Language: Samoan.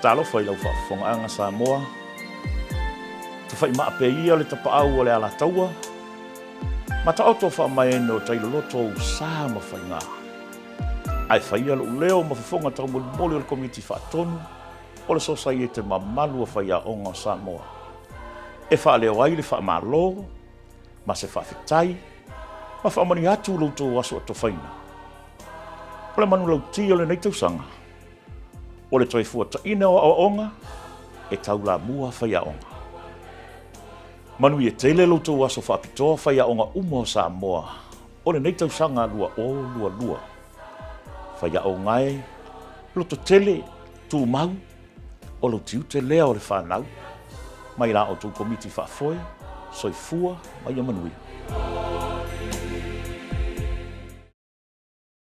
Talofa i lau faafofogaaga Samoa, tafaimaa pea ia le tapaau o le Alataua, ma taoto faamaene o tailoloto ou sa ma faiga. Ae faia lou leo ma fofoga taumolimoli o le Komiti Faatonu o le Sosaiete Mamalu o Faiaoga o Samoa e faaleo ai le faamalo ma se faafetai ma faamanuia atu lo outou aso atofaina. O le manulauti o lenei tausaga, o le toe fuataina o aoaoga e taulamua faiaoga. Manuia tele lo outou aso faapitoa faiaoga uma o Samoa o lenei tausaga 2022. Faiaoga e, loto tele, tumau, o lou tiute lea o le fanau mai la outou Komiti Faafoe, soifua ma ia manuia.